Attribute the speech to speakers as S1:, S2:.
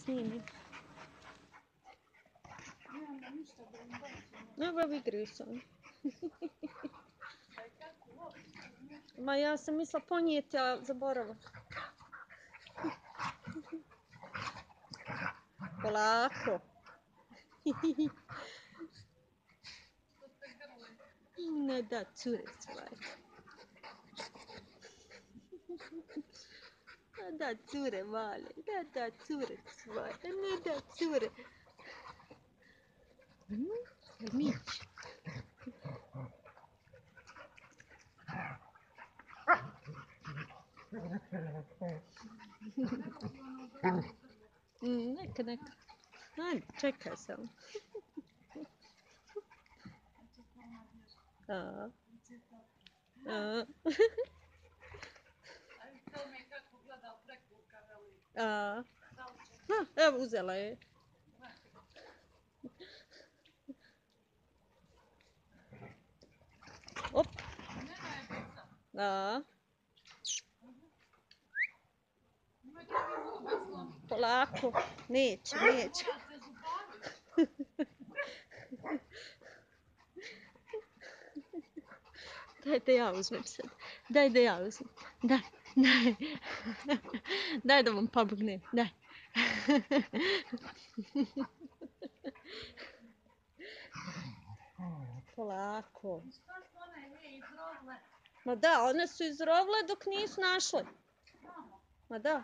S1: snimim. Nego igraju se oni. Ma ja sam mislila ponijeti, a zaboravila. Polako. Ne da cure svoje. Ne da cure male, ne da cure svoje, ne da cure. Mić. Neka. Ajde, čekaj samo. Evo, uzela je. Op. Polako. Neće. Daj da ja uzmem sad. Daj da ja uzmem. Daj. Daj da vam pomognem. Daj. Polako. Ma da, one su izrovle dok nisu našle. Ma da.